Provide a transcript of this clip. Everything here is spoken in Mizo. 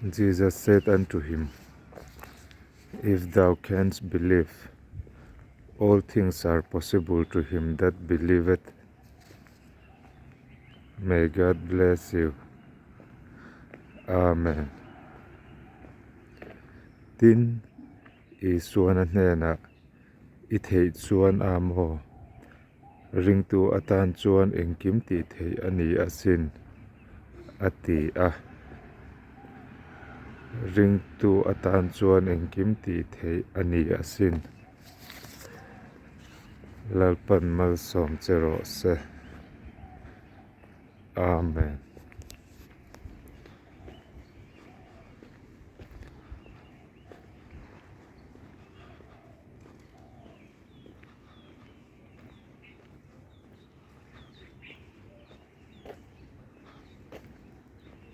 Jesus said unto him, If thou canst believe, all things are possible to him that believeth. May God bless you. Amen. Tin, Isuan a hnenah, I theih chuan a maw? Ringtu atan chuan engkim tih theih a ni asin, a ti a. Ringtu atan chuan engkim tih theih a ni asin. Lalpan malsawm che rawh se. Amen.